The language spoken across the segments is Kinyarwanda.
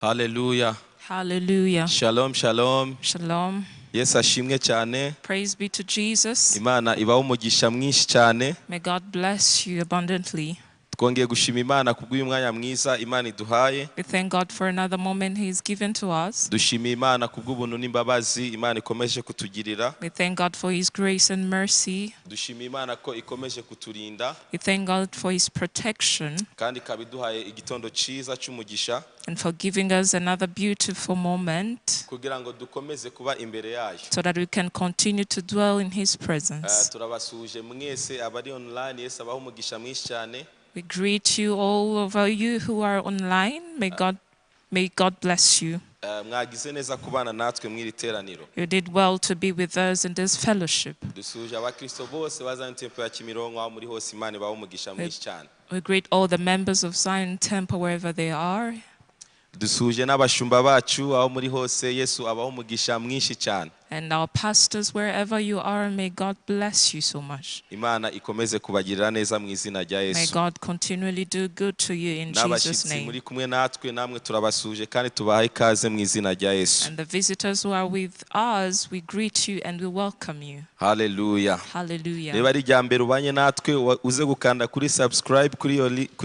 Haleluya. Hallelujah. Shalom, shalom. Shalom. Yesu ashimwe cyane. Praise be to Jesus. Imana ibahe umugisha mwinshi cyane. May God bless you abundantly. Twongeye gushima Imana kubw'uyu mwanya mwiza Imana iduhaye. We thank God for another moment He has given to us. Dushimiye Imana kubw'ubuntu n'imbabazi Imana ikomeje kutugirira. We thank God for His grace and mercy. Dushimiye Imana ko ikomeje kuturinda We thank God for His protection kandi ikaba iduhaye igitondo cyiza cy'umugisha and for giving us another beautiful moment kugira ngo dukomeze kuba imbere yayo. So that we can continue to dwell in His presence. Turabasuhuje mwese abari online. Yesu abahe umugisha mwinshi cyane. We greet you, all of you who are online. May God bless you. Mwagize neza kubana natwe mw'iri teraniro. You did well to be with us in this fellowship. Dusuhuje abakristo bose ba Zion Temple ya Kimironko aho muri hose. Imana ibahe umugisha mwinshi cyane. We greet all the members of Zion Temple wherever they are. Dusuhuje n'abashumba bacu aho muri hose. Yesu abahe umugisha mwinshi cyane. And our pastors, wherever you are, may God bless you so much. Imana ikomeze kubagirira neza mu izina rya May Yesu. God continually do good to you in Jesus' N'abashyitsi name. muri kumwe natwe, namwe turabasuhuje kandi tubahaye ikaze mu izina rya Yesu. And the visitors who are with us, we greet you and we welcome you. Haleluya. Hallelujah. Niba ari irya mbere ubanye natwe, uze gukanda kuri subscribe kuri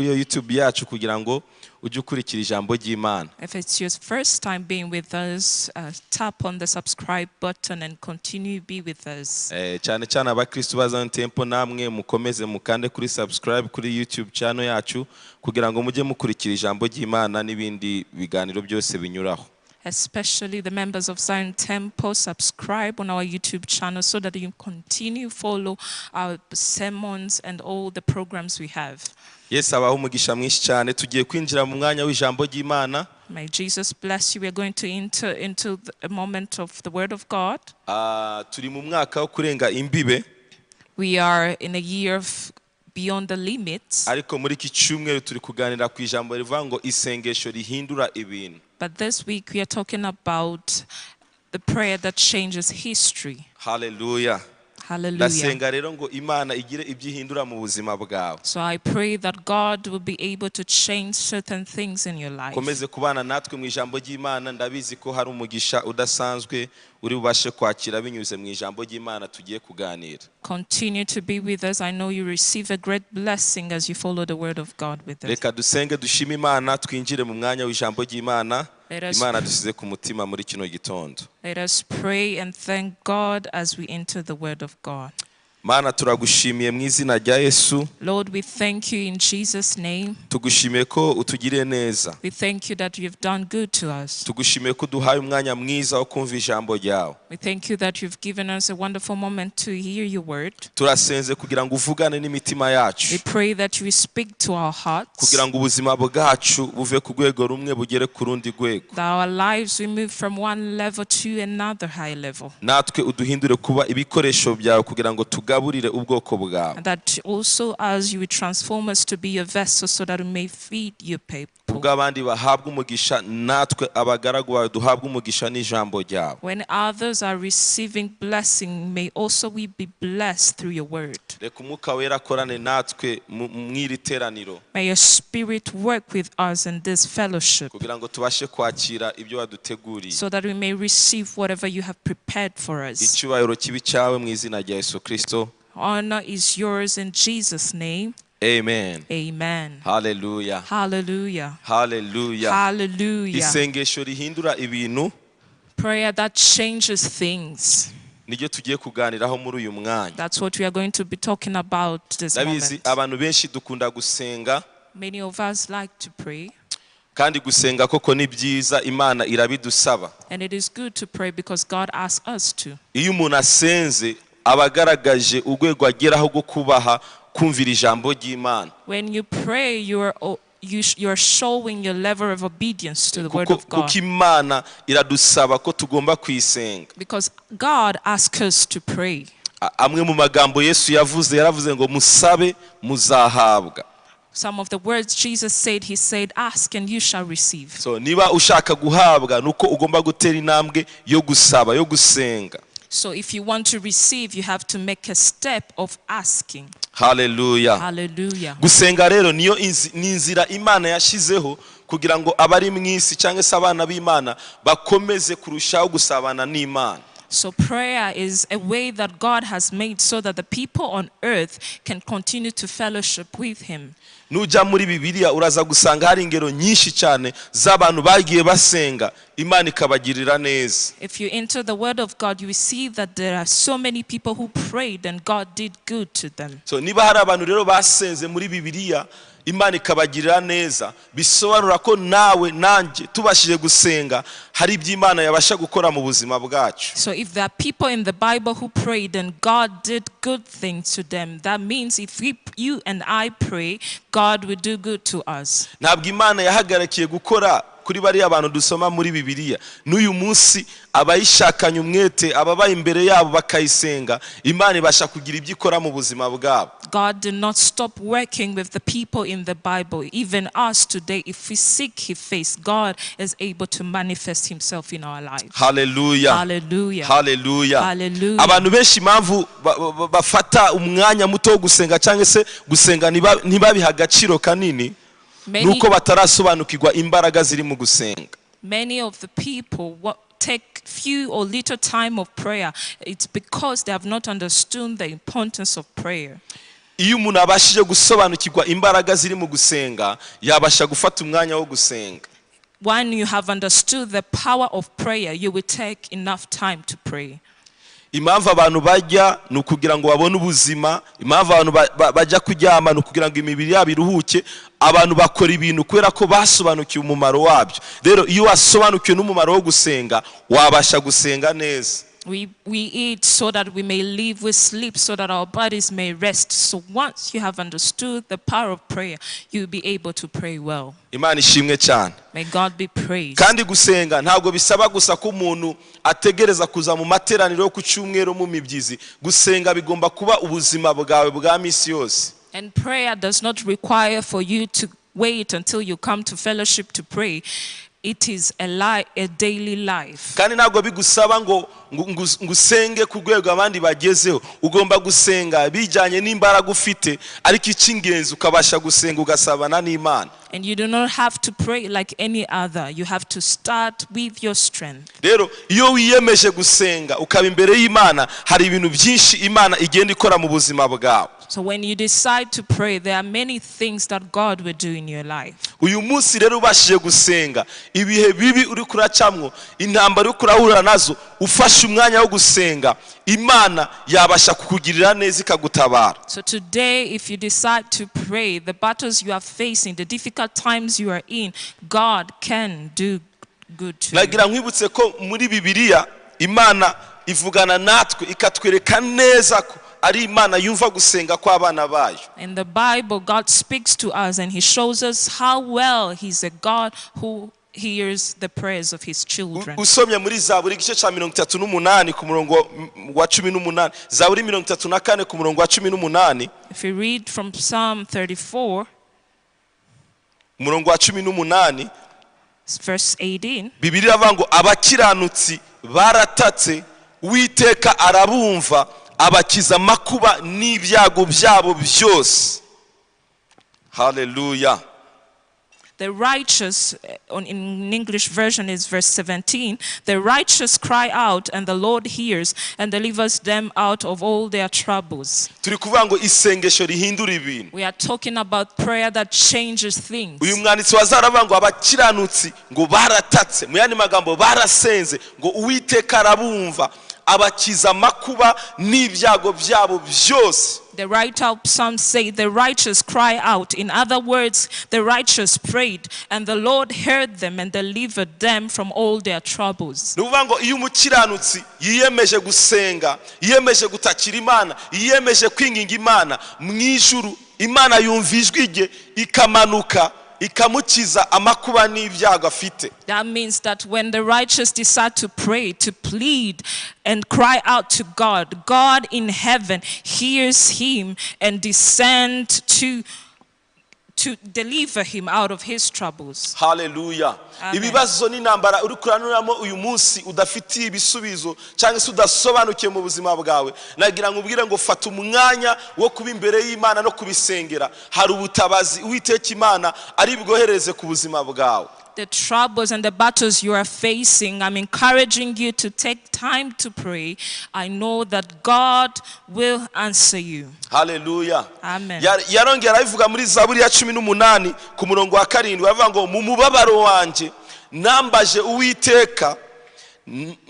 iyo YouTube yacu kugira ngo ujye ukurikira ijambo ry'Imana. If it's your first time being with us, tap on the subscribe button and continue be with us. Cyane cyane abakristo ba Zion Temple, namwe mukomeze mukande kuri subscribe kuri YouTube channel yacu kugira ngo mujye mukurikira ijambo ry'Imana n'ibindi biganiro byose binyuraho. Especially the members of Zion Temple, subscribe on our YouTube channel so that you continue follow our sermons and all the programs we have. Yesu abahe umugisha mwinshi cyane. Tugiye kwinjira mu mwanya w'ijambo ry'Imana. May Jesus bless you. We are going to enter into a moment of the Word of God. Turi mu mwaka wo kurenga imbibe. We are in a year of beyond the limits, Ariko muri iki cyumweru turi kuganira ku ijambo rivuga ngo isengesho rihindura ibintu. But this week we are talking about the prayer that changes history. Haleluya. Hallelujah. Ndasenga rero ngo Imana igire ibyo ihindura mu buzima bwawe. So I pray that God will be able to change certain things in your life. Komeze kubana natwe mu ijambo ry'Imana. Ndabizi ko hari umugisha udasanzwe uri bubashe kwakira binyuze mu ijambo ry'Imana tugiye kuganira. Continue to be with us. I know you receive a great blessing as you follow the Word of God with us. Reka dusenge, dushime Imana, twinjire mu mwanya w'ijambo ry'Imana Imana dusize ku mutima muri kino gitondo. Let us pray and thank God as we enter the Word of God. Mana, turagushimiye mu izina rya Yesu. Lord, we thank you in Jesus' name. Tugushimiye ko utugiriye neza. We thank you that you've done good to us. Tugushimiye ko uduhaye umwanya mwiza wo kumva ijambo ryawe. We thank you that you've given us a wonderful moment to hear your word. Turasenze kugira ngo uvugane n'imitima yacu We pray that you speak to our hearts, kugira ngo ubuzima bwacu buve ku rwego rumwe bugere ku rundi rwego. That our lives we move from one level to another high level. Natwe uduhindure kuba ibikoresho byawe kugira ngo tugaburire ubwoko bwawe. And that also as you will transform us to be your vessel so that we may feed your people. Ubwo abandi bahabwa umugisha, natwe abagaragu bawe duhabwe umugisha n'ijambo ryawe. When others are receiving blessing, may also we be blessed through your word. Reka Umwuka Wera akorane natwe mw'iri teraniro May your Spirit work with us in this fellowship kugira ngo tubashe kwakira ibyo waduteguriye. So that we may receive whatever you have prepared for us. Icyubahiro kibe icyawe mu izina rya Yesu Kirisito. Honor is yours in Jesus' name. Amen. Amen. Haleluya. Hallelujah. Haleluya. Hallelujah. Isengesho rihindura ibintu Prayer that changes things. Niryo tugiye kuganiraho muri uyu mwanya. That's what we are going to be talking about this Ndabizi moment. abantu benshi dukunda gusenga. Many of us like to pray, Kandi gusenga koko ni byiza, Imana irabidusaba. And it is good to pray because God asks us to. Iyo umuntu asenze aba agaragaje urwego ageraho rwo kubaha kumvira ijambo ry'Imana. When you pray, you are showing your level of obedience to the word Kuko, of God. kuko Imana iradusaba ko tugomba kuyisenga. Because God asks us to pray. Amwe mu magambo Yesu yavuze, yaravuze ngo musabe muzahabwa. Some of the words Jesus said, He said, "Ask and you shall receive." So niba ushaka guhabwa nuko ugomba gutera intambwe yo gusaba, yo gusenga. So if you want to receive, you have to make a step of asking. Haleluya. Hallelujah. Gusenga rero niyo ni inzira Imana yashyizeho kugira ngo abari mu isi cyangwa se abana b'Imana bakomeze kurushaho gusabana n'Imana. So prayer is a way that God has made so that the people on earth can continue to fellowship with him. Nujya muri Bibiliya uraza gusanga hari ingero nyinshi cyane z'abantu bagiye basenga Imana ikabagirira neza. If you enter the word of God, you will see that there are so many people who prayed and God did good to them. So niba hari abantu rero basenze muri Bibiliya Imana ikabagirira neza, bisobanura ko nawe nanjye tubashije gusenga hari ibyo Imana yabasha gukora mu buzima bwacu. So if there are people in the Bible who prayed and God did good things to them, that means if you and I pray, God will do good to us. Ntabwo Imana yahagarikiye gukora kuri bariya bantu dusoma muri Bibiliya. N'uyu munsi abayishakanye umwete, ababaye imbere yabo bakayisenga, Imana ibasha kugira ibyo ikora mu buzima bwabo. God did not stop working with the people in the Bible. Even us today, if we seek his face, God is able to manifest himself in our lives. Hallelujah. Hallelujah. Hallelujah. Hallelujah. Abantu benshi impamvu bafata umwanya muto wo gusenga cyangwa se gusenga ntibabiha agaciro kanini, nuko batarasobanukirwa imbaraga ziri mu gusenga. Many of the people take few or little time of prayer. It's because they have not understood the importance of prayer. Iyo umuntu abashije gusobanukirwa imbaraga ziri mu gusenga, yabasha gufata umwanya wo gusenga. When you have understood the power of prayer, you will take enough time to pray. Impamvu abantu bajya ni ukugira ngo babone ubuzima, impamvu abantu bajya kuryama ni ukugira ngo imibiri yabo iruhuke. Abantu bakora ibintu kubera ko basobanukiwe umumaro wabyo. Rero iyo wasobanukiwe n'umumaro wo gusenga, wabasha gusenga neza. We eat so that we may live, we sleep so that our bodies may rest. So once you have understood the power of prayer, you'll be able to pray well. Imana ishimwe cyane. May God be praised. Kandi gusenga ntabwo bisaba gusa ko umuntu ategereza kuza mu materaniro yo ku cyumweru mu mibyizi. Gusenga bigomba kuba ubuzima bwawe bwa misi yose. And prayer does not require for you to wait until you come to fellowship to pray. It is a daily life. Kandi ntabwo bigusaba ngo ngusenge ku rwego abandi bagezeho. Ugomba gusenga bijyanye n'imbaraga ufite, ariko icy'ingenzi ukabasha gusenga ugasabana n'Imana. And you do not have to pray like any other. You have to start with your strength. Rero iyo wiyemeje gusenga ukaba imbere y'Imana, hari ibintu byinshi Imana igenda ikora mu buzima bwawe. So when you decide to pray, there are many things that God will do in your life. Uyu munsi rero ubashije gusenga, ibihe bibi uri kuracamwo, intambara uri kurahura nazo, ufashe umwanya wo gusenga, Imana yabasha kukugirira neza ikagutabara. So today, if you decide to pray, the battles you are facing, the difficult times you are in, God can do good to you. Nagira nkwibutse ko muri Bibiliya Imana ivugana natwe ikatwereka neza ko ari Imana yumva gusenga kw'abana bayo. In the Bible, God speaks to us and he shows us how well he's a God who hears the prayers of his children. Usomye muri Zaburi igice cya 38 ku murongo wa 18, Zaburi 34 ku murongo wa 18. If you read from Psalm 34, umurongo wa 18, verse 18, Bibiliya iravuga ngo abakiranutsi baratatse, Uwiteka arabumva, abakiza amakuba n'ibyago byabo byose. Hallelujah. The righteous, in English version is verse 17, the righteous cry out and the Lord hears and delivers them out of all their troubles. Turi kuvuga ngo isengesho rihindura ibintu. We are talking about prayer that changes things. Uyu mwanditsi wazaravuga ngo abakiranutsi ngo baratatse, mu yandi magambo barasenze, ngo Uwiteka arabumva, abakiza amakuba n'ibyago byabo byose. The writer of Psalm say the righteous cry out. In other words, the righteous prayed and the Lord heard them and delivered them from all their troubles. Nuvuga ngo iyo umukiranutsi yiyemeje gusenga, yiyemeje gutakira Imana, yiyemeje kwinginga Imana, mu ijuru Imana yumva ijwi rye ikamanuka ikamukiza amakuba n'ibyago afite. That means that when the righteous decide to pray, to plead and cry out to God, God in heaven hears him and descend to to deliver him out of his troubles. Haleluya. Amen. Ibibazo n'intambara uri kuranuramo uyu munsi udafitiye ibisubizo cyangwa se udasobanukiwe mu buzima bwawe, nagira ngo ubwire ngo fata umwanya wo kuba imbere y'Imana no kubisengera. Hari ubutabazi Uwiteka Imana ari bwohereze ku buzima bwawe. The troubles and the battles you are facing, I'm encouraging you to take time to pray. I know that God will answer you. Haleluya. Amen. Yarongera arabivuga muri Zaburi ya 18 ku murongo wa 7, aravuga ngo mu mubabaro wanjye nambaje Uwiteka,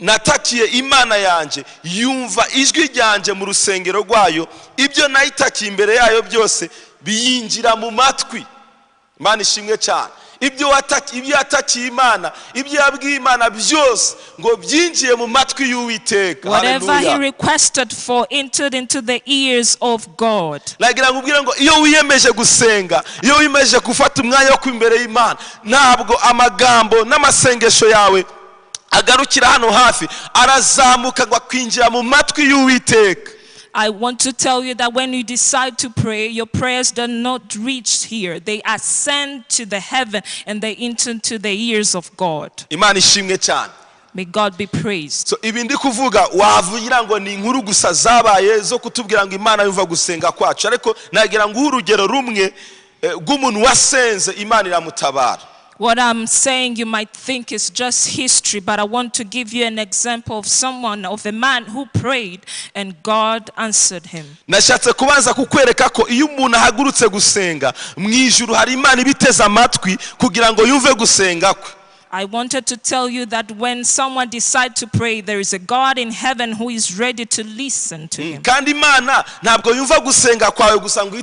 natakiye Imana yanjye, yumva ijwi ryanjye mu rusengero rwayo, ibyo nayitakiye imbere yayo byose biyinjira mu matwi. Imana ishimwe cyane. Ibyo yatakiye Imana, ibyo yabwiye Imana byose ngo byinjiye mu matwi y'Uwiteka. Whatever he requested for entered into the ears of God. Nagira ngo ubwire ngo iyo wiyemeje gusenga, iyo wiyemeje gufata umwanya wo kuba imbere y'Imana, ntabwo amagambo n'amasengesho yawe agarukira hano hafi, arazamuka ngo akwinjira mu matwi y'Uwiteka. I want to tell you that when you decide to pray, your prayers do not reach here. They ascend to the heaven and they enter into the ears of God. Imana ishimwe cyane. May God be praised. So ibi ndi kuvuga wavugira ngo ni inkuru gusa zabaye zo kutubwira ngo Imana yumva gusenga kwacu, ariko nagira ngo urugero rumwe rw'umuntu wasenze Imana iramutabara. What I'm saying you might think is just history, but I want to give you an example of someone, of a man who prayed and God answered him. Nashatse kubanza kukwereka ko iyo umuntu ahagurutse gusenga mu ijuru hari Imana ibiteze amatwi kugira ngo yumve gusenga kwe. I wanted to tell you that when someone decides to pray, there is a God in heaven who is ready to listen to him. Kandi Imana ntabwo yumva gusenga kwawe gusa ngo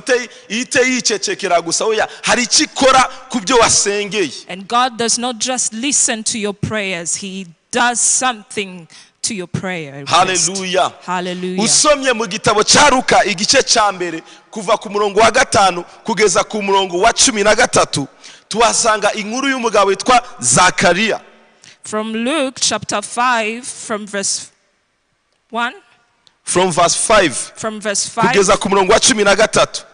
ihite yicecekera gusa, oya, hari icyo ikora ku byo wasengeye. And God does not just listen to your prayers, he does something to your prayer. Hallelujah. Hallelujah. Usomye mu gitabo cya Luka igice cya mbere kuva ku murongo wa 5 kugeza ku murongo wa 13, tuhasanga inkuru y'umugabo witwa Zakariya. From Luke chapter 5 from verse 1, from verse 5, from verse 5 kugeza ku murongo wa 13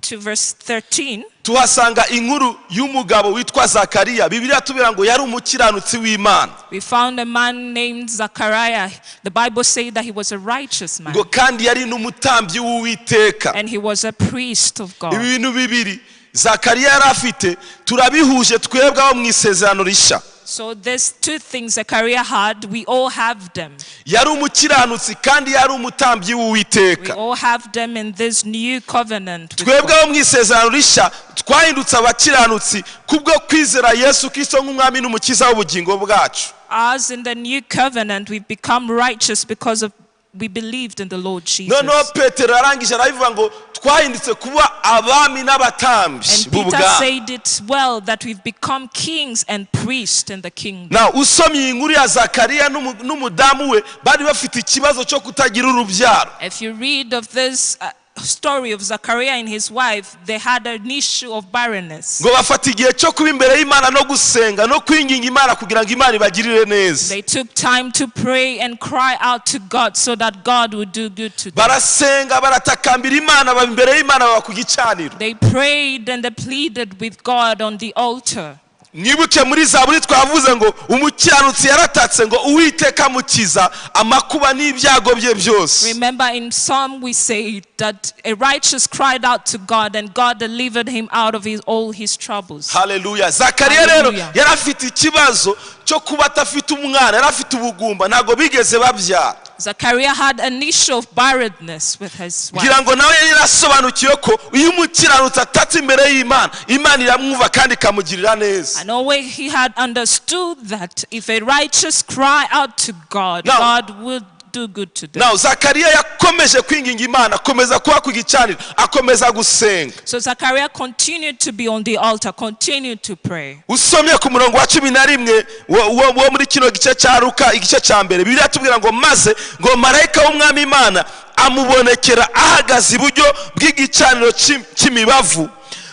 to verse 13, tuhasanga inkuru y'umugabo witwa Zakariya. Bibiliya tubira ngo yari umukiranutsi w'Imana. We found a man named Zachariah. The Bible said that he was a righteous man. Ngo kandi yari n'umutambyi w'Uwiteka. And he was a priest of God. Ibintu bibiri Zakariya yari afite turabihuje twebwe abo mu isezerano rishya. So there's two things Zachariah had, we all have them. Yari umukiranutsi kandi yari umutambyi w'Uwiteka. We all have them in this new covenant. Twebwe abo mu isezerano rishya twahindutse abakiranutsi kubwo kwizera Yesu Kristo nk'umwami n'umukiza w'ubugingo bwacu. As in the new covenant we've become righteous because of we believed in the Lord Jesus. Noneho Petero arangije arabivuga ngo twahindutse kuba abami n'abatambyi And Peter said it well that we've become kings and priests in the kingdom. Now usomye inkuru ya Zakariya n'umudamu we bari bafite ikibazo cyo kutagira urubyaro. If you read of this story of Zachariah and his wife, they had an issue of barrenness. Ngo bafata igihe cyo kuba imbere y'Imana no gusenga no kwinginga Imana kugira ngo Imana ibagirire neza. They took time to pray and cry out to God so that God would do good to them. Barasenga baratakambira Imana baba imbere y'Imana baba ku gicaniro. They prayed and they pleaded with God on the altar. Mwibuke muri Zaburi twavuze ngo umukiranutsi yaratatse ngo Uwiteka amukiza amakuba n'ibyago bye byose. Remember in Psalm we say that a righteous cried out to God and God delivered him out of all his troubles. Hallelujah. Zakariya rero yari afite ikibazo cyo kuba atafite umwana, yari afite ubugumba, ntago bigeze babyara. Zachariah had an issue of barrenness with his wife. Ngira ngo nawe yarasobanukiwe ko iyo umukiranutsi atatse imbere y'Imana, Imana iramwumva kandi ikamugirira neza. And always he had understood that if a righteous cry out to God, God will do good to them. Now Zachariah yakomeje kwinginga Imana, akomeza kuba ku gicaniro, akomeza gusenga. So Zachariah continued to be on the altar, continued to pray. Usomye ku murongo wa 11 wo muri kino gice cya Luka igice cya mbere, Bibiliya itubwira ngo maze ngo marayika w'umwami Imana amubonekera ahagaze iburyo bw'igicaniro cy'imibavu,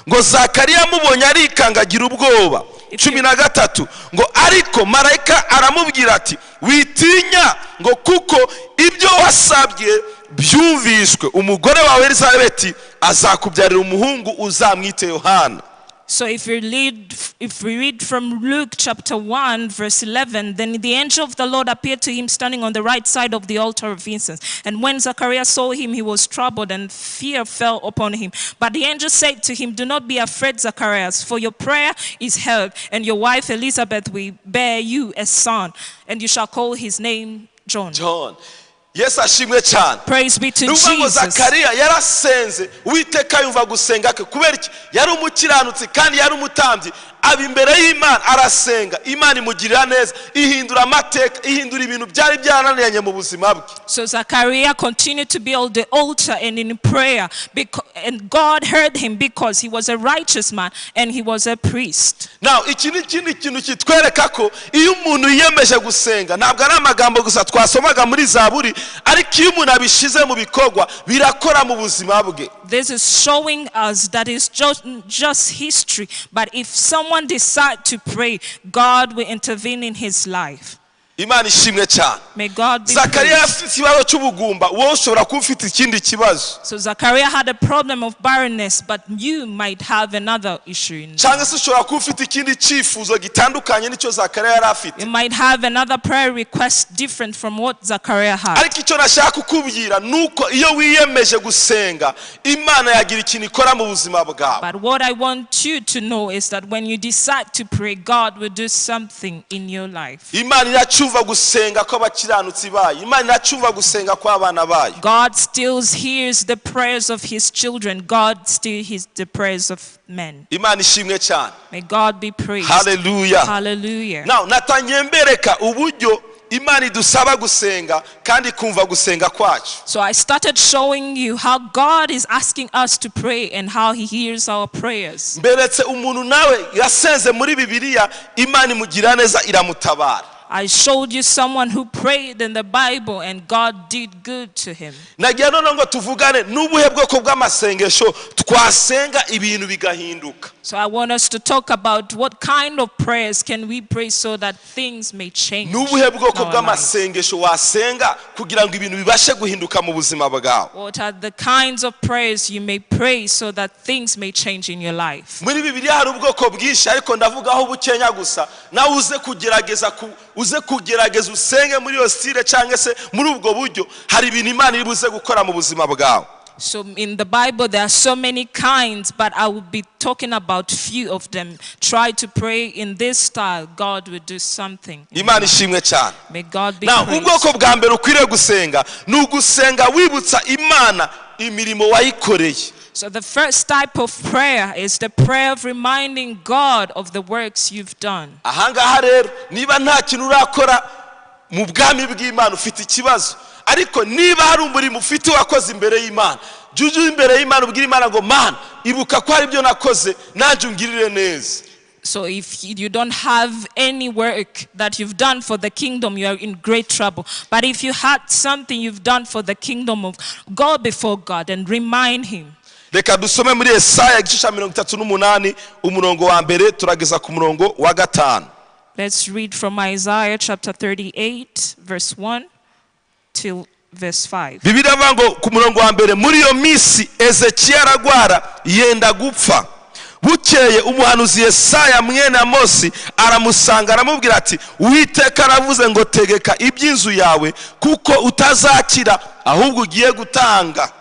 ngo Zakariya amubonye arikangagira ubwoba. 13 ngo ariko marayika aramubwira ati witinya, ngo kuko ibyo wasabye byumvishwe, umugore wawe Elizabeti Azakubyarira umuhungu, uzamwite Yohana. So if we read from Luke chapter 1 verse 11, then the angel of the Lord appeared to him standing on the right side of the altar of incense. And when Zacharias saw him, he was troubled and fear fell upon him. But the angel said to him, "Do not be afraid, Zacharias, for your prayer is heard, and your wife Elizabeth will bear you a son, and you shall call his name John." John. Yesu ashimwe cyane. Praise be to Ni ukuvuga ngo Jesus. Zakariya yarasenze, Uwiteka yumva gusenga ke. Kubera iki? Yari umukiranutsi kandi yari umutambyi, aba imbere y'Imana arasenga, Imana imugirira neza, ihindura amateka, ihindura ibintu byari byarananiranye mu buzima bwe. So Zachariah continued to build the altar and in prayer, and God heard him because he was a righteous man and he was a priest. Now iki ni ikindi kintu kitwereka ko iyo umuntu yiyemeje gusenga, ntabwo ari amagambo gusa twasomaga muri Zaburi, ariko iyo umuntu abishyize mu bikorwa birakora mu buzima bwe. This is showing us that it's just history, but if someone decides to pray, God will intervene in his life. Imana ishimwe cyane. May God be Zakariya praised. afite ikibazo cy'ubugumba, wowe ushobora kuba ufite ikindi kibazo. So Zachariah had a problem of barrenness, but you might have another issue. Cyangwa se ushobora kuba ufite ikindi cyifuzo gitandukanye n'icyo Zakariya yari afite. You might have another prayer request different from what Zachariah had. Ariko icyo nashaka kukubwira ni uko iyo wiyemeje gusenga, Imana yagira ikintu ikora mu buzima bwawe. But what I want you to know is that when you decide to pray, God will do something in your life. Imana iracyumva gusenga kw'abakiranutsi bayo, Imana iracyumva gusenga kw'abana bayo. God still hears the prayers of his children. God still hears the prayers of men. Imana ishimwe cyane. May God be praised. Haleluya. Hallelujah. Now natangiye mbereka uburyo Imana idusaba gusenga kandi ikumva gusenga kwacu. So I started showing you how God is asking us to pray and how he hears our prayers. Mberetse umuntu nawe yasenze muri Bibiliya, Imana imugira neza, iramutabara. I showed you someone who prayed in the Bible and God did good to him. Nagira none ngo tuvugane n'ubuhe bwoko bw'amasengesho twasenga ibintu bigahinduka. So I want us to talk about what kind of prayers can we pray so that things may change N'ubuhe bwoko in our lives. Bw'amasengesho wasenga kugira ngo ibintu bibashe guhinduka mu buzima bwawe? What are the kinds of prayers you may pray so that things may change in your life? Muri Bibiliya hari ubwoko bwinshi, ariko ndavugaho bukenya gusa, nawe uze kugerageza usenge muri iyo style cyangwa se muri ubwo buryo, hari ibintu Imana iri buze gukora mu buzima bwawe. So in the Bible there are so many kinds, but I will be talking about few of them. Try to pray in this style. God will do something. Imana ishimwe cyane. May God be Now praised. ubwoko bwa mbere ukwiriye gusenga ni ugusenga wibutsa Imana imirimo wayikoreye. So the first type of prayer is the prayer of reminding God of the works you've done. Ahangaha rero, niba nta kintu urakora mu bwami bw'Imana, ufite ikibazo, ariko niba hari umurimo ufite wakoze imbere y'Imana, jya ujya imbere y'Imana ubwire Imana ngo: "Mana, ibuka ko hari ibyo nakoze, nanjye ungirire neza." So if you don't have any work that you've done for the kingdom, you are in great trouble. But if you had something you've done for the kingdom of God, before God and remind him. Reka dusome muri Esaya igice cya 38, umurongo wa mbere turageza ku murongo wa gatanu. Let's read from Isaiah chapter 38, verse 1 till verse 5. Bibiliya ivuga ngo ku murongo wa mbere: Muri iyo minsi Ezekiya aragwara yenda gupfa. Bukeye umuhanuzi Yesaya mwene Amosi aramusanga, aramubwira ati: "Uwiteka aravuze ngo: tegeka iby'inzu yawe, kuko utazakira ahubwo ugiye gutanga."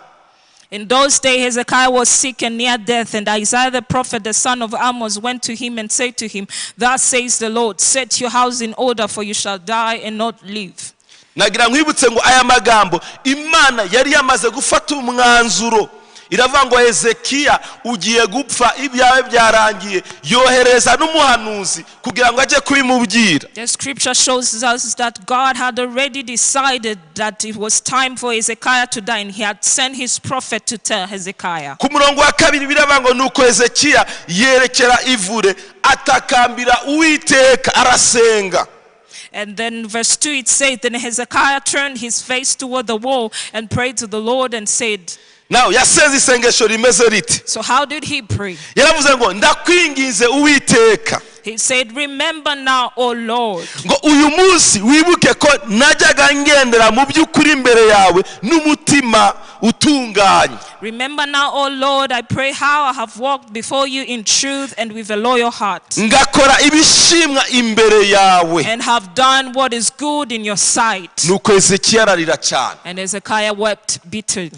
In those days, Hezekiah was sick and near death, and Isaiah the prophet, the son of Amos, went to him and said to him, "Thus says the Lord, set your house in order, for you shall die and not live." Nagira nkwibutse ngo aya magambo Imana yari yamaze gufata umwanzuro, iravuga ngo: "Hezekiya, ugiye gupfa, ibyawe byarangiye." Yohereza n'umuhanuzi kugira ngo ajye kubimubwira. The scripture shows us that God had already decided that it was time for Hezekiah to die, and he had sent his prophet to tell Hezekiah. Ku murongo wa kabiri biravuga ngo: Nuko Hezekiya yerekera ivure, atakambira Uwiteka, arasenga. And then verse 2 it says, "Then Hezekiah turned his face toward the wall and prayed to the Lord and said," Nawe yasenze isengesho rimeze rite? So how did he pray? Yaravuze ngo ndakwinginze Uwiteka. He said, "Remember now, O Lord, ngo uyu munsi wibuke ko najyaga ngendera mu by'ukuri imbere yawe n'umutima utunganye. Remember now, O Lord, I pray how I have walked before you in truth and with a loyal heart, ngakora ibishimwa imbere yawe. and have done what is good in your sight." Nuko Hezekiya ararira cyane. And Hezekiah wept bitterly.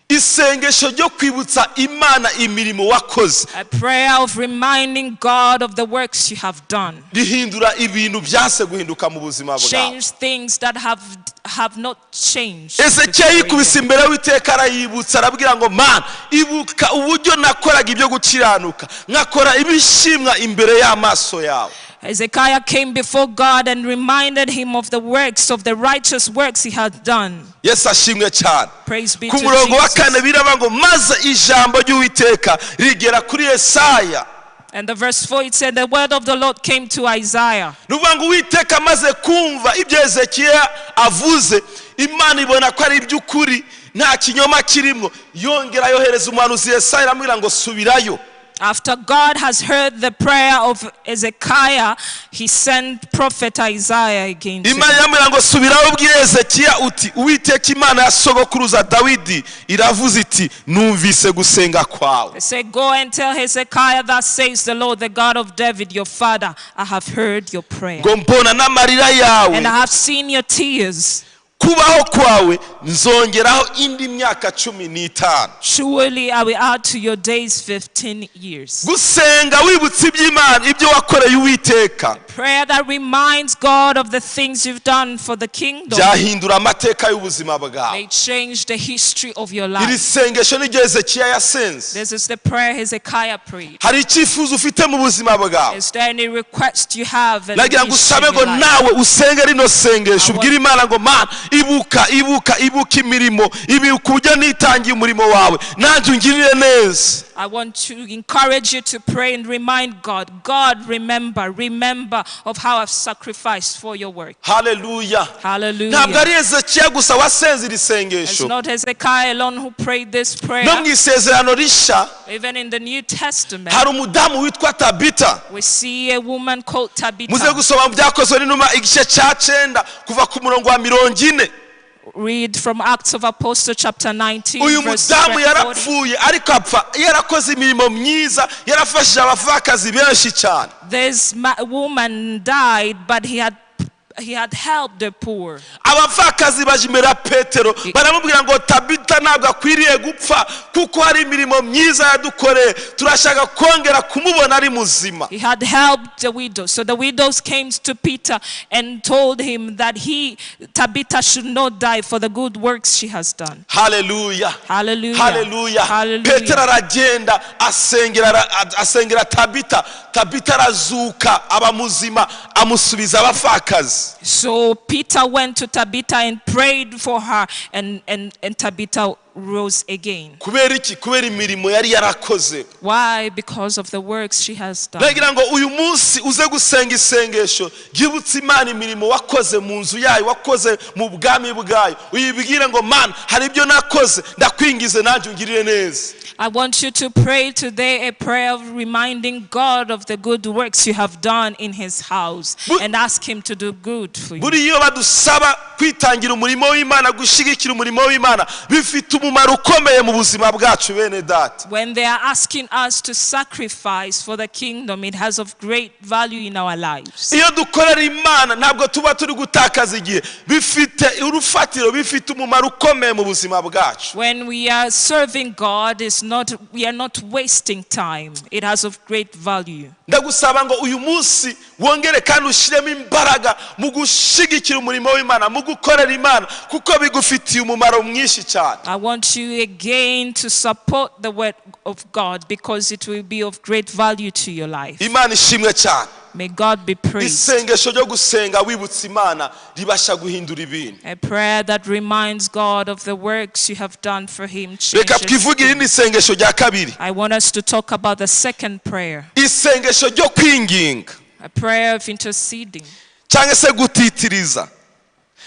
Isengesho ryo kwibutsa Imana imirimo wakoze A prayer of reminding God of the works you have done. rihindura ibintu byase guhinduka mu buzima bwawe. Change things that have not changed. Hezekiya yikubise imbere y'Uwiteka arayibutsa, arabwira ngo Mana, ibuka uburyo nakoraga ibyo gukiranuka, nkakora ibishimwa imbere y'amaso yawe. Hezekiah came before God and reminded him of the works, of the righteous works he had done. Yesu ashimwe cyane. Praise be Ku to murongo wa kane Jesus. biraba ngo maze ijambo ry'Uwiteka rigera kuri Yesaya. And the verse 4, it said, the word of the Lord came to Isaiah. Ni ukuvuga ngo Uwiteka amaze kumva ibyo Hezekiya avuze, Imana ibona ko ari iby'ukuri, nta kinyoma kirimo, yongera yohereza umuhanuzi Yesaya aramubwira ngo subirayo. After God has heard the prayer of Hezekiah, he sent prophet Isaiah again to Imana him. iramubwira ngo subirayo ubwire Hezekiya uti Uwiteka Imana ya sogokuruza Dawidi iravuze iti numvise gusenga kwawe. They said, "Go and tell Hezekiah, thus says the Lord, the God of David, your father, I have heard your prayer. Ngo mbona n'amarira yawe, And I have seen your tears. kubaho kwawe nzongeraho indi myaka 15. Surely I will add to your days 15 years." Gusenga wibutsa iby'Imana, ibyo wakoreye Uwiteka, Prayer that reminds God of the things you've done for the kingdom byahindura amateka y'ubuzima bwawe. may change the history of your Iri life. sengesho niryo Hezekiya yasenze. This is the prayer Hezekiah prayed. Hari icyifuzo ufite mu buzima bwawe, Is there any request you have? And nagira ngo issue usabe in ngo your life? nawe usenge rino sengesho, ubwire Imana ngo Mana, ibuka, ibuka, ibuka imirimo, ibuka uburyo nitangiye umurimo wawe, nanjye ungirire neza. I want to encourage you to pray and remind God, God, remember, remember of how I've sacrificed for your work. Haleluya. Ntabwo Hallelujah. ari Hezekiya gusa wasenze iri It's sengesho. not Hezekiah alone who prayed this No prayer. mu isezerano rishya Even in the New Testament, hari umudamu witwa Tabita. we see a woman called Muze Tabitha. gusoma mu Byakozwe n'Intumwa igice cya 9 kuva ku murongo wa 40. Read from Acts of Apostles chapter 19, Uyu verse mudamu 40. yarapfuye, ariko apfa yarakoze imirimo myiza, yarafashije abapfakazi benshi cyane. This woman died, but he had helped the poor. Abapfakazi baje imbere ya Petero baramubwira ngo Tabita ntabwo akwiriye gupfa kuko hari imirimo myiza yadukoreye, turashaka kongera kumubona ari muzima. He had helped the widows. So the widows came to Peter and told him that Tabitha should not die for the good works she has done. Haleluya. Hallelujah. Haleluya. Hallelujah. Petero aragenda asengera Tabita, Tabita arazuka aba muzima, amusubiza abapfakazi. So Peter went to Tabitha and prayed for her, and Tabitha rose again. Kubera iki? Kubera imirimo yari yarakoze. Why? Because of the works she has done. Nagira ngo uyu munsi uze gusenga isengesho ryibutsa Imana imirimo wakoze mu nzu yayo, wakoze mu bwami bwayo, uyibwire ngo Mana, hari ibyo nakoze, ndakwingize nanjye ungirire neza. I want you to pray today a prayer of reminding God of the good works you have done in his house and ask him to do good for you. Buri iyo badusaba kwitangira umurimo w'Imana, gushyigikira umurimo w'Imana, bifite umumaro ukomeye mu buzima bwacu bene data. When they are asking us to sacrifice for the kingdom, it has of great value in our lives. Iyo dukorera Imana ntabwo tuba turi gutakaza igihe, bifite urufatiro, bifite umumaro ukomeye mu buzima bwacu. When we are serving God, we are not wasting time. It has of great value. Ndagusaba ngo uyu munsi wongere kandi ushyiremo imbaraga mu gushyigikira umurimo w'Imana, mu gukorera Imana, kuko bigufitiye umumaro mwinshi cyane. I want you again to support the word of God because it will be of great value to your life. Imana ishimwe cyane. May God be praised. Isengesho ryo gusenga wibutsa Imana ribasha guhindura ibintu. A prayer that reminds God of the works you have done for him. Reka twivugire irindi sengesho rya kabiri. I want us to talk about the second prayer. Isengesho ryo kwinginga. A prayer of interceding. Cyangwa se gutitiriza.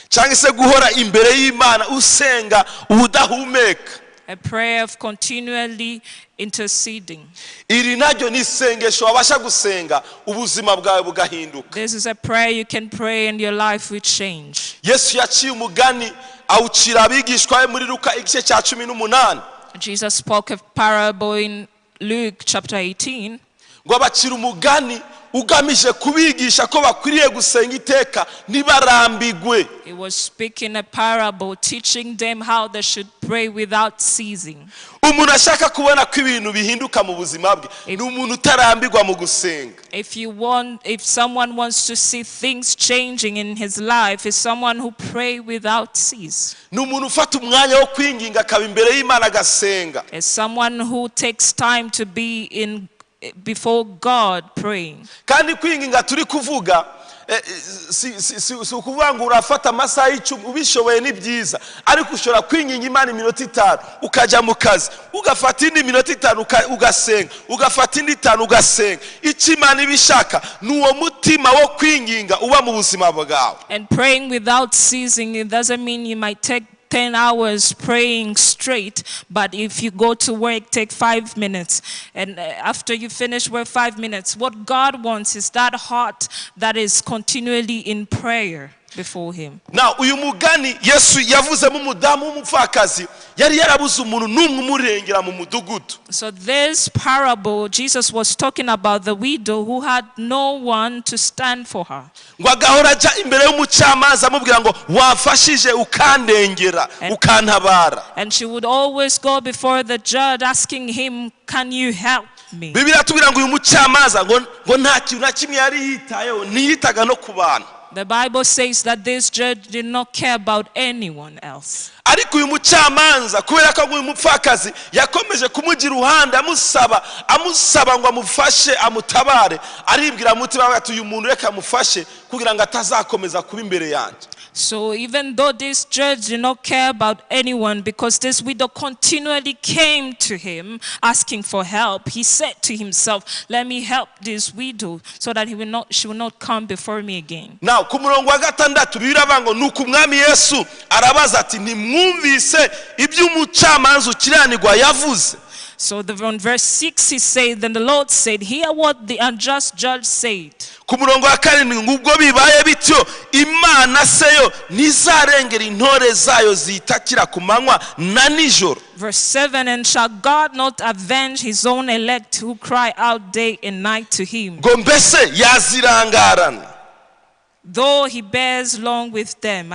Cyangwa se guhora imbere y'Imana usenga udahumeka. A prayer of continually interceding. Iri naryo ni isengesho wabasha gusenga ubuzima bwawe bugahinduka. This is a prayer you can pray and your life will change. Yesu yaciye umugani awucira abigishwa be muri Luka igice cya 18. Jesus spoke a parable in Luke chapter 18. Ngo abacira umugani ugamije kubigisha ko bakwiriye gusenga iteka ntibarambigwe. He was speaking a parable, teaching them how they should pray without ceasing. Umuntu ashaka kubona ko ibintu bihinduka mu buzima bwe ni umuntu utarambirwa mu gusenga. If someone wants to see things changing in his life, is someone who pray without cease. Ni umuntu ufata umwanya wo kwinginga akaba imbere y'Imana agasenga. Is someone who takes time to be in before God praying. Kandi kwinginga turi kuvuga si ukuvuga ngo urafata amasaha 10, ubishoboye ni byiza, ariko ushobora kwinginga Imana iminota 5 ukajya mu kazi, ugafata indi minota 5 ugasenga, ugafata indi 5 ugasenga. Icyo Imana ibishaka ni uwo mutima wo kwinginga uba mu buzima bwawe. And praying without ceasing, it doesn't mean you might take 10 hours praying straight, but if you go to work, take 5 minutes, and after you finish work, 5 minutes. What God wants is that heart that is continually in prayer before him. Now uyu mugani Yesu yavuzemo umudamu w'umupfakazi yari yarabuze umuntu n'umwe umurengera mu mudugudu. So this parable, Jesus was talking about the widow who had no one to stand for her. Ngo agahora ajya imbere y'umucamanza amubwira ngo wamfashije ukandengera ukantabara. And she would always go before the judge asking him, can you help me? Bibiliya itubwira ngo uyu mucamanza ngo nta kintu na kimwe yari yitayeho, ntiyitaga no ku bantu. The Bible says that this judge did not care about anyone else. Ariko uyu mucamanza kubera ko uyu mupfakazi yakomeje kumugira uruhande amusaba ngo amufashe amutabare, aribwira mutima ati uyu muntu reka amufashe kugira ngo atazakomeza kuba imbere yanjye. So even though this judge did not care about anyone, because this widow continually came to him asking for help, he said to himself, let me help this widow so that she will not come before me again. Now, ku murongo wa 6 Bibiliya ngo nuko umwami Yesu arabaza ati ntimwumvise iby'umucamanza ukiranirwa yavuze. So on verse 6 he said, then the Lord said, hear what the unjust judge said. Ku murongo wa 7 ngubwo bibaye bityo Imana seyo ntizarengera intore zayo zitakira ku manywa na nijoro. Verse 7, and shall God not avenge his own elect who cry out day and night to him? Ngo mbese yazirangarana. Though he bears long with them.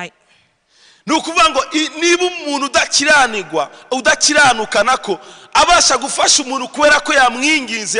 Ni ukuvuga ngo niba umuntu udakiranirwa udakiranuka nako abasha gufasha umuntu kubera ko yamwinginze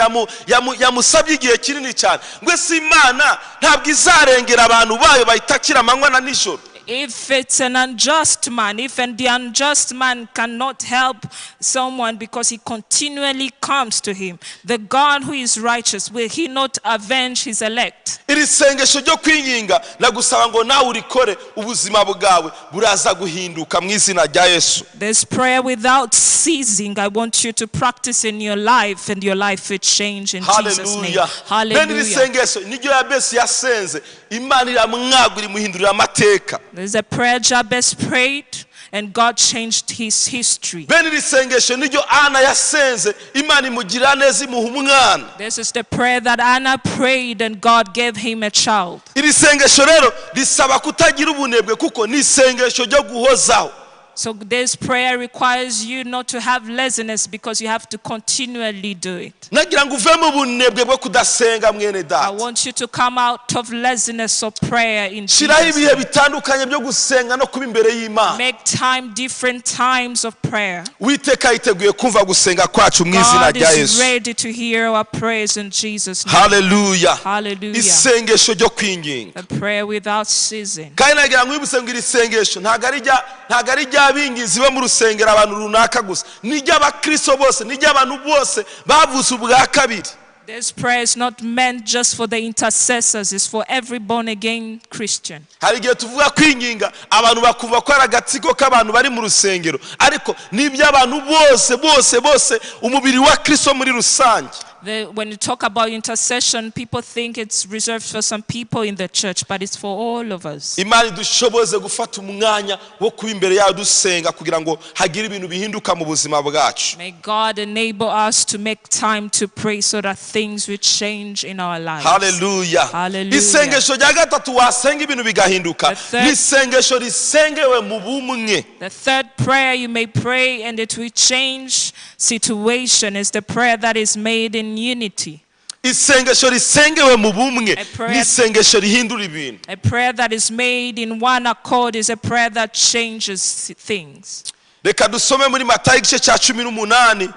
yamusabye igihe kinini cyane, ngo si Imana ntabwo izarengera abantu bayo bayitakira amanywa na nijoro. If it's an unjust man, if the unjust man cannot help someone because he continually comes to him, the God who is righteous, will he not avenge his elect? Iri sengesho ryo kwinginga nagusaba ngo nawe urikore ubuzima bwawe buraza guhinduka mu izina rya Yesu. This prayer without ceasing, I want you to practice in your life, and your life will change in Jesus' name. Hallelujah. Bene iri sengesho niryo Yabesi yasenze, Imana iramwagura imuhindurira amateka. There's a prayer Jabez prayed, and God changed his history. Bene iri sengesho niryo Ana yasenze, Imana imugira neza imuha umwana. This is the prayer that Anna prayed, and God gave him a child. Iri sengesho rero risaba kutagira ubunebwe kuko ni isengesho ryo guhozaho. So this prayer requires you not to have laziness, because you have to continually do it. Nagira ngo uve mu bunebwe bwo kudasenga mwene data. I want you to come out of laziness of prayer in Jesus. Shiraho ibihe bitandukanye byo gusenga no kuba imbere y'Imana. Make time, different times of prayer. Uwiteka yiteguye kumva gusenga kwacu mu izina rya God is Yesu. ready to hear our prayers in Jesus' name. Hallelujah. Hallelujah. Isengesho ryo kwinginga. A prayer without ceasing. Kandi nagira ngo wibutse ngo iri sengesho ntago ari rya bingizi bo mu rusengero abantu runaka gusa, ni ry'abakristo bose, ni ry'abantu bose bavuze ubwa kabiri. This prayer is not meant just for the intercessors, it's for every born again Christian. Hari igihe tuvuga kwinginga abantu bakumva ko ari agatsiko k'abantu bari mu rusengero, ariko ni iby'abantu bose bose bose, umubiri wa Kristo muri rusange. When you talk about intercession, people think it's reserved for some people in the church, but it's for all of us. Imana idushoboze gufata umwanya wo kuba imbere yayo dusenga kugira ngo hagire ibintu bihinduka mu buzima bwacu. May God enable us to make time to pray so that things will change in our lives. Haleluya. Hallelujah. Isengesho rya gatatu wasenga ibintu bigahinduka The third- ni isengesho risengewe mu bumwe. The third prayer you may pray and it will change situation is the prayer that is made in unity. Isengesho risengewe mu bumwe A prayer- ni isengesho rihindura ibintu. A prayer that is made in one accord is a prayer that changes things. Reka dusome muri Matayo igice cya 18,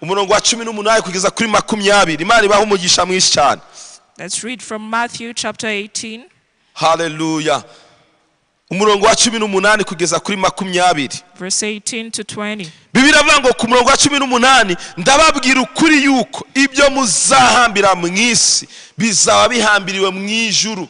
umurongo wa 18 kugeza kuri 20. Imana ibahe umugisha mwinshi cyane. Let's read from Matthew chapter 18. Haleluya. Umurongo wa 18 kugeza kuri 20. Verse 18 to 20. Bibiliya iravuga ngo ku murongo wa 18, ndababwira ukuri yuko ibyo muzahambira mu isi bizaba bihambiriwe mu ijuru.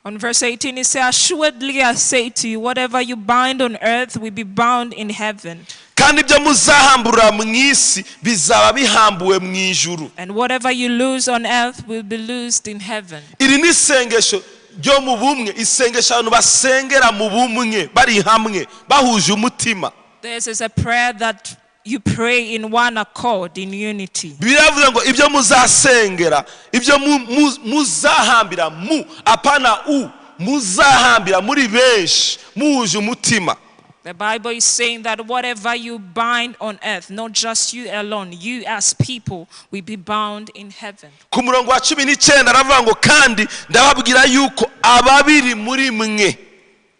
On verse 18 it says, "Assuredly I say to you, whatever you bind on earth will be bound in heaven, kandi ibyo muzahambura mu isi bizaba bihambuwe mu ijuru." and whatever you loose on earth will be loosed in heaven." Iri ni isengesho ryo mu bumwe, isengesho abantu basengera mu bumwe, bari hamwe, bahuje umutima. This is a prayer that you pray in one accord, in unity. Bibiliya iravuga ngo ibyo muzasengera, ibyo muzahambira mu apana u muzahambira muri benshi muhuje umutima. The Bible is saying that whatever you bind on earth, not just you alone, you as people will be bound in heaven. Ku murongo wa 19 aravuga ngo kandi ndababwira yuko ababiri muri mwe.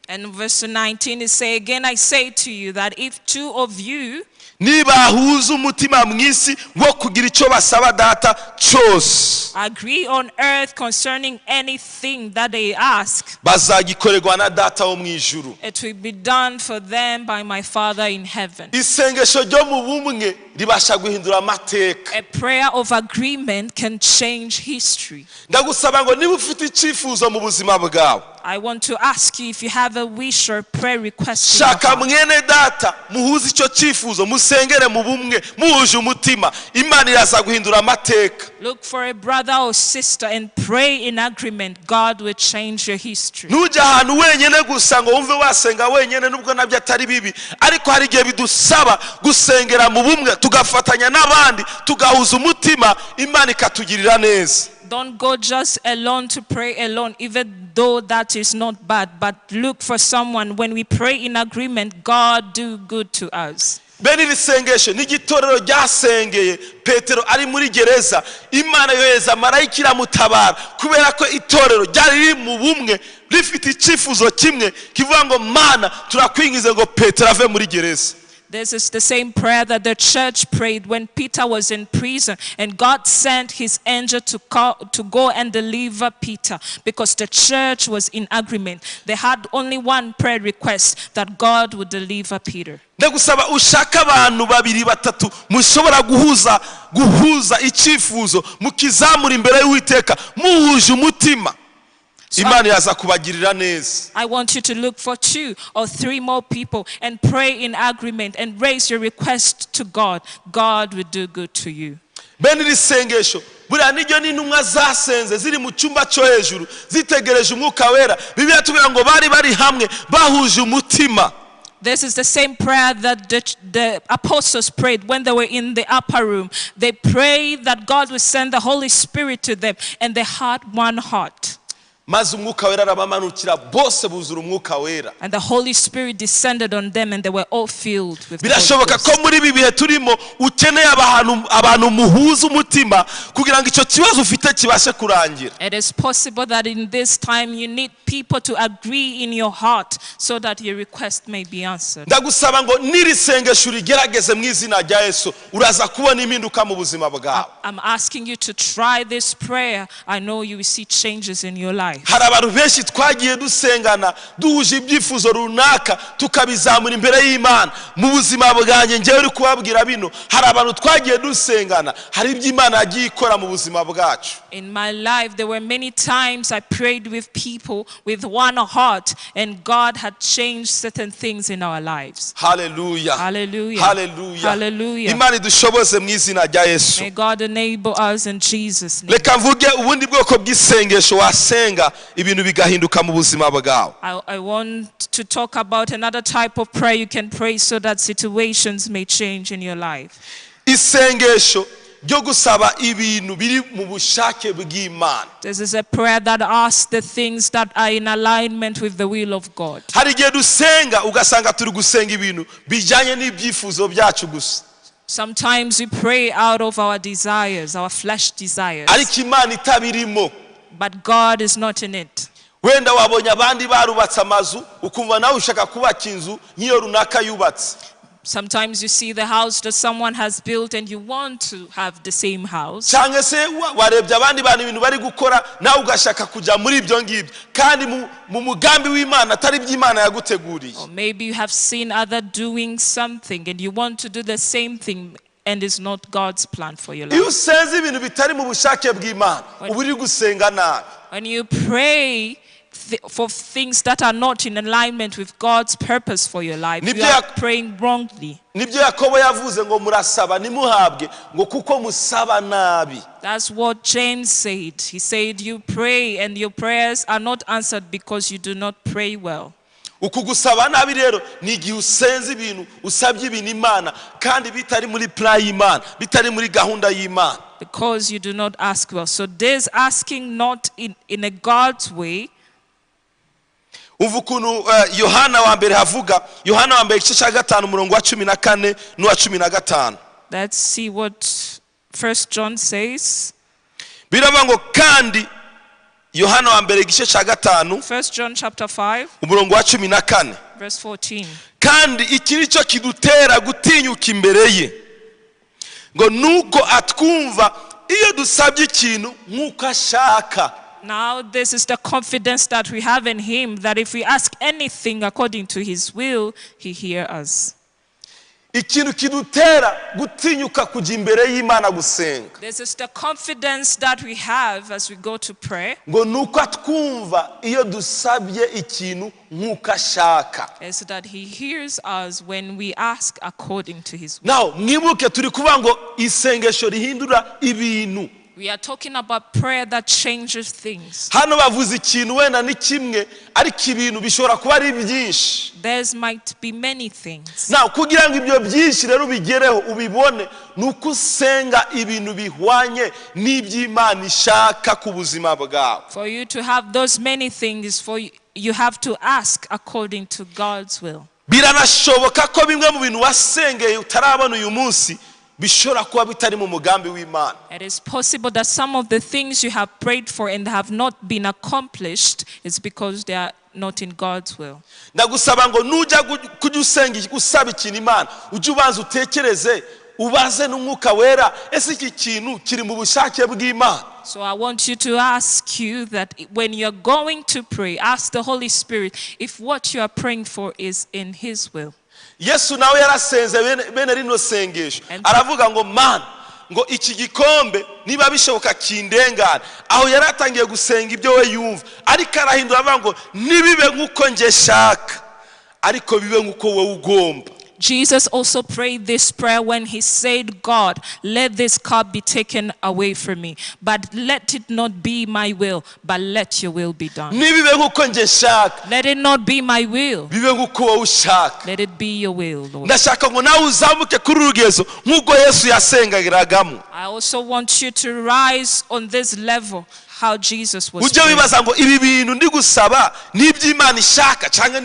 And verse 19 is say, "Again I say to you that if two of you nibahuza umutima mu isi wo kugira icyo basaba data cyose, agree on earth concerning anything that they ask, bazagikorerwa na data wo mu ijuru." it will be done for them by my Father in heaven." Isengesho ryo mu bumwe ribasha guhindura amateka. A prayer of agreement can change history. Ndagusaba ngo niba ufite icyifuzo mu buzima bwawe, I want to ask you if you have a wish or prayer request in your shaka heart. mwene data muhuze icyo cyifuzo, musengere mu bumwe muhuje umutima, Imana iraza guhindura amateka. Look for a brother or sister and pray in agreement. God will change your history. Ntujye ahantu wenyine gusa ngo wumve wasenga wenyine, nubwo nabyo atari bibi, ariko hari igihe bidusaba gusengera mu bumwe, tugafatanya n'abandi, tugahuza umutima, Imana ikatugirira neza. Don't go just alone to pray alone, even though that is not bad, but look for someone. When we pray in agreement, God do good to us. Bene iri sengesho n'igitorero ryasengeye Petero ari muri gereza, Imana yohereza marayika iramutabara, kubera ko itorero ryari riri mu bumwe rifite icyifuzo kimwe kivuga ngo Mana turakwingize ngo Petero ave muri gereza. This is the same prayer that the church prayed when Peter was in prison, and God sent his angel to go and deliver Peter because the church was in agreement. They had only one prayer request, that God would deliver Peter. Ndagusaba ushake abantu babiri batatu mushobora guhuza icyifuzo mukizamura imbere y'Uwiteka muhuje umutima. So Imana iraza kubagirira neza. I want you to look for 2 or 3 more people and pray in agreement and raise your request to God. God will do good to you. Bene iri sengesho buriya niryo n'intumwa zasenze ziri mu cyumba cyo hejuru zitegereje umwuka wera. Bibiliya itubwira ngo bari bari hamwe bahuje umutima. This is the same prayer that the apostles prayed when they were in the upper room. They prayed that God would send the Holy Spirit to them, and they had one heart. Maze umwuka wera arabamanukira bose buzura umwuka wera. And the Holy Spirit descended on them, and they were all filled with the Holy Birashoboka Ghost. ko muri ibi bihe turimo ukeneye abantu muhuza umutima kugira ngo icyo kibazo ufite kibashe kurangira. It is possible that in this time you need people to agree in your heart so that your request may be answered. Ndagusaba ngo n'iri sengesho urigerageze mu izina rya Yesu, uraza kubona impinduka mu buzima bwawe. I'm asking you to try this prayer. I know you will see changes in your life. life. Hari abantu benshi twagiye dusengana duhuje ibyifuzo runaka, tukabizamura imbere y'Imana. Mu buzima bwanjye, njyewe uri kubabwira bino, hari abantu twagiye dusengana, hari ibyo Imana yagiye ikora mu buzima bwacu. In my life, there were many times I prayed with people with one heart, and God had changed certain things in our lives. Haleluya. Hallelujah. Haleluya. Hallelujah. Imana idushoboze mu izina rya Yesu. May God enable us in Jesus' name. Reka mvuge ubundi bwoko bw'isengesho wasenga, ibintu bigahinduka mu buzima bwawe. I want to talk about another type of prayer you can pray so that situations may change in your life. Isengesho ryo gusaba ibintu biri mu bushake bw'Imana. This is a prayer that asks the things that are in alignment with the will of God. Hari igihe dusenga, ugasanga turi gusenga ibintu bijyanye n'ibyifuzo byacu gusa, Sometimes we pray out of our desires, our flesh desires, ariko Imana itabirimo. But God is not in it. Wenda wabonye abandi barubatse amazu, ukumva nawe ushaka kubaka inzu nk'iyo runaka yubatse. Sometimes you see the house that someone has built and you want to have the same house. Cyangwa se warebye abandi bantu ibintu bari gukora, nawe ugashaka kujya muri ibyo ngibyo, kandi mu mugambi w'Imana atari iby'Imana yaguteguriye. Or maybe you have seen other doing something and you want to do the same thing, and it's not God's plan for your Iyo life. usenze ibintu bitari mu bushake bw'Imana, uba uri gusenga nabi. When you pray for things that are not in alignment with God's purpose for your life, you Nibyo are praying wrongly. Nibyo Yakobo yavuze ngo murasaba ntimuhabwe, ngo kuko musaba nabi. That's what James said. He said, "You pray and your prayers are not answered because you do not pray well." Uku gusaba nabi rero ni igihe usenze ibintu, usabye ibintu Imana, kandi bitari muri plan y'Imana, bitari muri gahunda y'Imana. Because you do not ask well. So this asking not in a God's way. Umva ukuntu Yohana wa mbere havuga, Yohana wa mbere igice cya 5, umurongo wa 14 n'uwa 15. Let's see what First John says. Biravuga ngo kandi, Yohana wa mbere igice cya 5, First John chapter 5, umurongo wa 14, verse 14. Kandi iki ni cyo kidutera gutinyuka imbere ye, ngo nuko atwumva iyo dusabye ikintu nk'uko ashaka. Now, this is the confidence that we have in him, that if we ask anything according to his will, he hears us. Ikintu kidutera gutinyuka kujya imbere y'Imana gusenga, This is the confidence that we have as we go to pray, ngo nuko atwumva iyo dusabye ikintu nk'uko ashaka. Is that he hears us when we ask according to his will. Nawe mwibuke, turi kuvuga ngo isengesho rihindura ibintu. We are talking about prayer that changes things. Hano bavuze ikintu wenda ni kimwe, ariko ibintu bishobora kuba ari byinshi. There's might be many things. Nawe kugira ngo ibyo byinshi rero ubigereho, ubibone, ni uko usenga ibintu bihwanye n'iby'Imana ishaka ku buzima bwawe. For you to have those many things, for you, you have to ask according to God's will. Biranashoboka ko bimwe mu bintu wasengeye utarabona uyu munsi bishobora kuba bitari mu mugambi w'Imana. It is possible that some of the things you have prayed for and have not been accomplished is because they are not in God's will. Ndagusaba ngo nujya kujya usenga, usaba ikintu Imana, ujye ubanza utekereze, ubaze n'Umwuka Wera: ese iki kintu kiri mu bushake bw'Imana? So I want you to ask you that when you're going to pray, ask the Holy Spirit if what you are praying for is in His will. Yesu nawe yarasenze bene rino sengesho, aravuga ngo Mana, ngo iki gikombe niba bishoboka kindengane. Aho yari atangiye gusenga ibyo we yumva, ariko arahindura avuga ngo ntibibe nk'uko njye shaka, ariko bibe nk'uko wowe ugomba. Jesus also prayed this prayer when he said, "God, let this cup be taken away from me, but let it not be my will, but let your will be done." Ntibibe nk'uko njye nshaka, Let it not be my will, bibe nk'uko wowe ushaka. Let it be your will, Lord. Ndashaka ngo nawe uzamuke kuri uru rugezo nk'ubwo Yesu yasengeragamo. I also want you to rise on this level, how Jesus was Ujye praying. wibaza ngo ibi bintu ndi gusaba ni iby'Imana ishaka cyangwa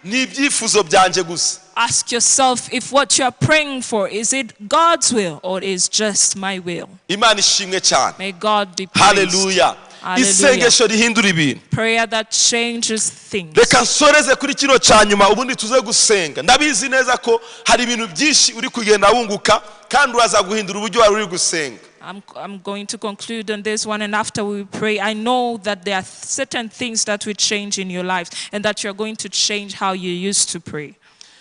ni ibyifuzo byanjye gusa? Ask yourself if what you are praying for, is it God's will or is just my will? Imana ishimwe cyane. May God be praised. Haleluya. Hallelujah. Isengesho rihindura ibintu. Prayer that changes things. Reka nsoreze kuri kino cya nyuma, ubundi tuze gusenga. Ndabizi neza ko hari ibintu byinshi uri kugenda wunguka, kandi uraza guhindura uburyo wari uri gusenga. I'm going to conclude on this one, and after we pray, I know that there are certain things that will change in your life and that you're going to change how you used to pray.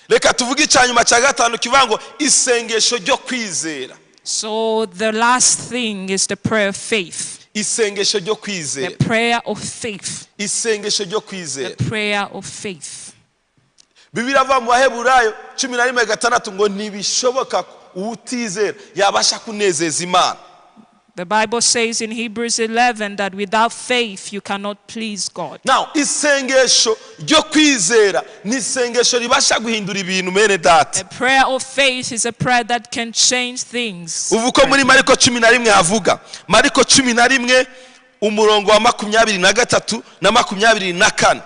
Reka tuvuge icya nyuma cya gatanu kivuga ngo isengesho ryo kwizera. So the last thing is the prayer of faith. Isengesho ryo The kwizera. prayer of faith. Isengesho ryo The kwizera. prayer of faith. Bibiliya ivuga mu Baheburayo 11:6 ngo ntibishoboka ko uwutizera yabasha kunezeza Imana. The Bible says in Hebrews 11 that without faith you cannot please God. Now isengesho ryo kwizera ni isengesho ribasha guhindura ibintu, mene data. A prayer of faith is a prayer that can change things. Ubu uko muri Mariko 11 havuga, Mariko 11 umurongo wa 23 na 24,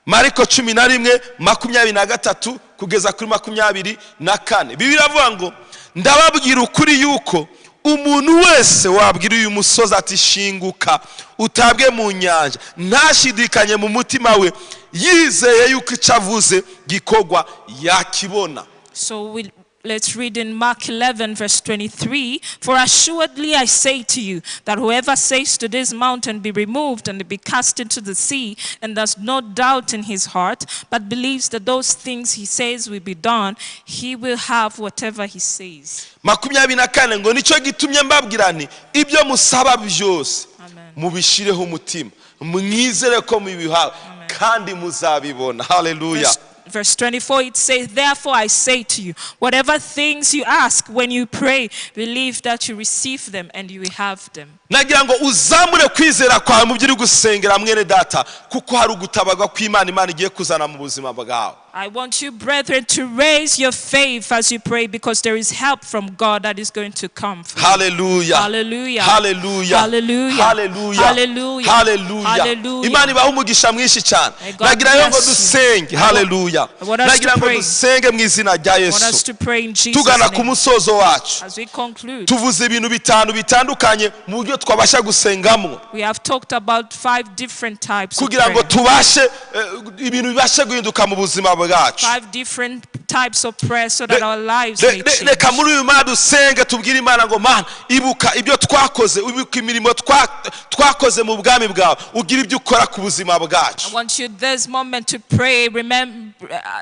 Mariko 11:23 kugeza kuri 24, Bibiliya iravuga ngo ndababwira ukuri yuko umuntu wese wabwira uyu musozi ati shinguka utabwe mu nyanja, ntashidikanye mu mutima we, yizeye yuko icyo avuze gikorwa, yakibona. So let's read in Mark 11, verse 23. "For assuredly I say to you that whoever says to this mountain, 'Be removed and be cast into the sea,' and does not doubt in his heart, but believes that those things he says will be done, he will have whatever he says." 24 ngo nicyo gitumye mbabwira nti ibyo musaba byose, Amen. Mubishireho umutima, mwizere ko mubihawe, kandi muzabibona. Haleluya. Verse 24, it says, "Therefore I say to you, whatever things you ask when you pray, believe that you receive them and you will have them." Nagira ngo uzamure kwizera kwawe mu byo uri gusengera, mwene data, kuko hari ugutabarwa kw'Imana Imana igiye kuzana mu buzima bwawe. I want you, brethren, to raise your faith as you pray because there is help from God that is going to come for you. Haleluya. Hallelujah. Haleluya. Hallelujah. Haleluya. Hallelujah. Haleluya. Hallelujah. Imana ibahe umugisha mwinshi cyane. May God Nagira ngo bless you. dusenge. Haleluya. I want us to Nagira ngo pray. dusenge mu izina rya I want us Yesu. to pray in Jesus' Tugana ku name. musozo wacu, As we conclude, tuvuze ibintu bitanu bitandukanye mu buryo twabasha gusengamo we have talked about five different types of kugira ngo prayer. tubashe ibintu bibashe guhinduka mu buzima bwacu. Five different types of prayer so that our lives may change. Reka muri uyu mwanya dusenge, tubwire Imana ngo Mana, ibuka ibyo twakoze, ibuka imirimo twakoze mu bwami bwawe, ugira ibyo ukora ku buzima bwacu. I want you this moment to pray,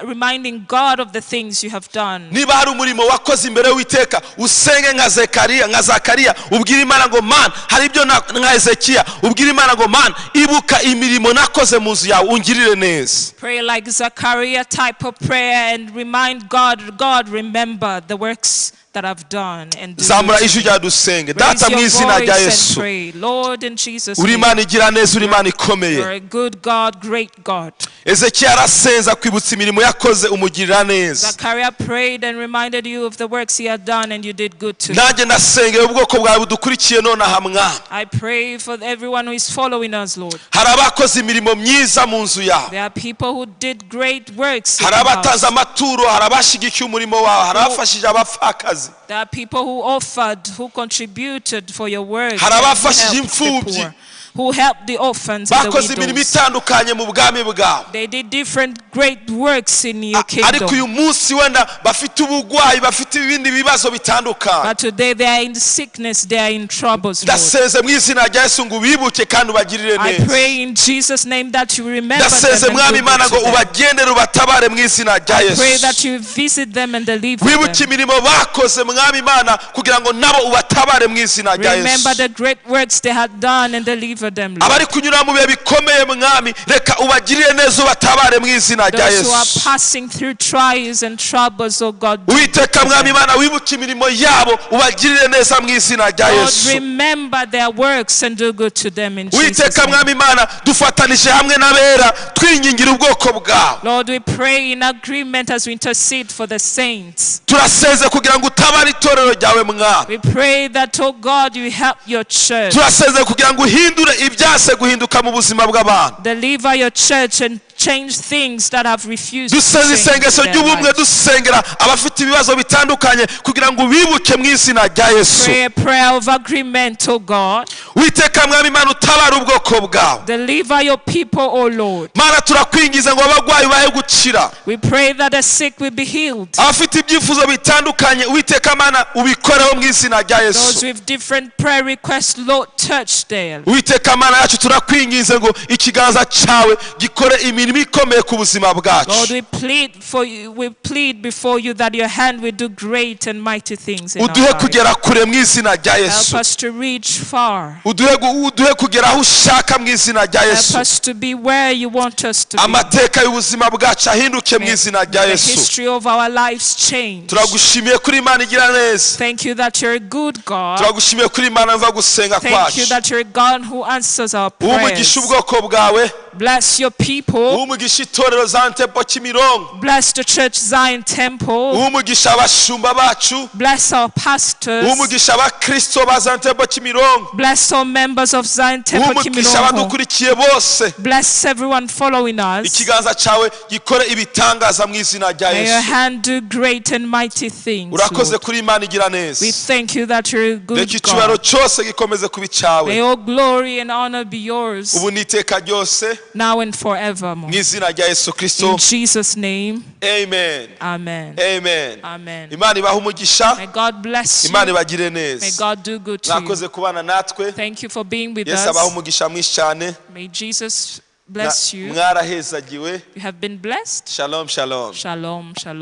reminding God of the things you have done. Niba hari umurimo wakoze imbere y'Uwiteka, usenge nka Zekariya, nka Zakariya, ubwire Imana ngo Mana, hari ibyo nka Hezekiya, ubwire Imana ngo Mana, ibuka imirimo nakoze mu nzu yawe, ungirire neza. Pray like Zachariah type of prayer and remind God, "God, remember the works that I've done and do Zamura good to ijwi me." ryawe dusenge. Raise Data, mu your izina rya voice and Yesu, pray. Lord, in Jesus' uri name, Imana igira neza, uri Imana ikomeye. you're a good God, great God. Ezekiya arasenza kwibutsa imirimo yakoze, umugirira neza. Zachariah prayed and reminded you of the works he had done, and you did good to him. Nanjye ndasengera ubwoko bwawe budukurikiye nonaha, Mwami. I pray for everyone who is following us, Lord. Hari abakoze imirimo myiza mu nzu yawe. There are people who did great works in Hari the house. abatanze amaturo, hari abashigikiye umurimo wawe, hari abafashije abapfakazi. There are people who offered, who contributed for your work, Hari and who abafashije helped the imfubyi. poor, who helped the orphans and the Bakoze imirimo widows. itandukanye mu bwami bwawe. They did different great works in your Ariko uyu kingdom. munsi wenda bafite ubugwayi, bafite ibindi bibazo bitandukanye. But today they are in sickness, they are in troubles, Lord. Ndasenze mu izina rya Yesu ngo ubibuke kandi ubagirire I neza. pray in Jesus' name that you remember them Ndasenze, and Mwami do Imana, good ngo to them. ubagendere, ubatabare mu izina rya I pray that Yesu. you visit them and deliver Wibuke them. imirimo bakoze, Mwami Imana, kugira ngo nabo ubatabare mu izina rya Remember Yesu. the great works they had done and deliver them, Lord. Abari kunyura mu bihe bikomeye, Mwami, reka ubagirire neza, ubatabare mu izina rya Those who are Yesu. Passing through trials and troubles, oh God, do Uwiteka good to Mwami them. Imana, wibuke imirimo yabo, ubagirire neza mu izina rya Lord, Yesu. Remember their works and do good to them in Jesus' Uwiteka name. Mwami Imana, dufatanije hamwe n'abera twingingira ubwoko bwawe. Lord, we pray in agreement as we intercede for the saints. Turasenze kugira ngo utabare itorero ryawe, Mwami. We pray that, oh God, you help your church. Turasenze kugira ngo uhindure ibyase guhinduka mu buzima bw'abantu. Deliver your church and Change things that have refused to Dusenze change isengesho in their ry'ubumwe, lives. dusengera abafite ibibazo bitandukanye kugira ngo ubibuke mu izina rya Yesu. Pray a prayer of agreement, O God. Witeka Mwami Imana, utabara ubwoko bwawe. Deliver your people, O Lord. Mana, turakwingiza ngo abarwayi bahe gukira. We pray that the sick will be healed. Abafite ibyifuzo bitandukanye, Uwiteka Mana, ubikoreho mu izina rya Those Yesu. with different prayer requests, Lord, touch them. Uwiteka Mana yacu, turakwinginze ngo ikiganza cyawe gikore imirimo ikomeye ku buzima bwacu. Lord, we plead for you, we plead before you that your hand will do great and mighty things in our Uduhe lives. kugera kure mu izina rya Help Yesu. us to reach far. Uduhe kugera aho ushaka mu izina rya Help Yesu. us to be where you want us to be. Amateka y'ubuzima bwacu ahinduke mu May izina rya the Yesu. history of our lives change. Turagushimiye kuri Imana igira neza. Thank you that you're a good God. Turagushimiye kuri Imana mva gusenga Thank you kwacu. that you're a God who answers our Uhe umugisha prayers. ubwoko bwawe. Bless your people. Uhe umugisha itorero Zion Temple Kimironko. Bless the church Zion Temple. Uhe umugisha abashumba bacu. Bless our Uhe pastors. umugisha abakristo ba Zion Temple Kimironko. Bless all members of Zion Uhe Temple umugisha Kimironko. abadukurikiye bose. Bless everyone following us. Ikiganza cyawe gikore ibitangaza mu izina rya May your Yesu. hand do great and mighty things. Urakoze Lord. kuri Imana igira We neza. thank you that you're a Reka good icyubahiro God. cyose gikomeze kuba icyawe May all glory and honor be yours ubu n'iteka ryose now and forevermore. mu izina rya Yesu Kristo. In Jesus' name, Amen. amen. Amen. Amen. Imana ibahe umugisha. May God bless Imana you. ibagire May neza. God do good to you. Mwakoze kubana natwe. Thank you for being with Yesu abahe us. umugisha mwinshi cyane. May Jesus bless you. Mwarahezagiwe. You have been blessed. Shalom, shalom. Shalom, shalom.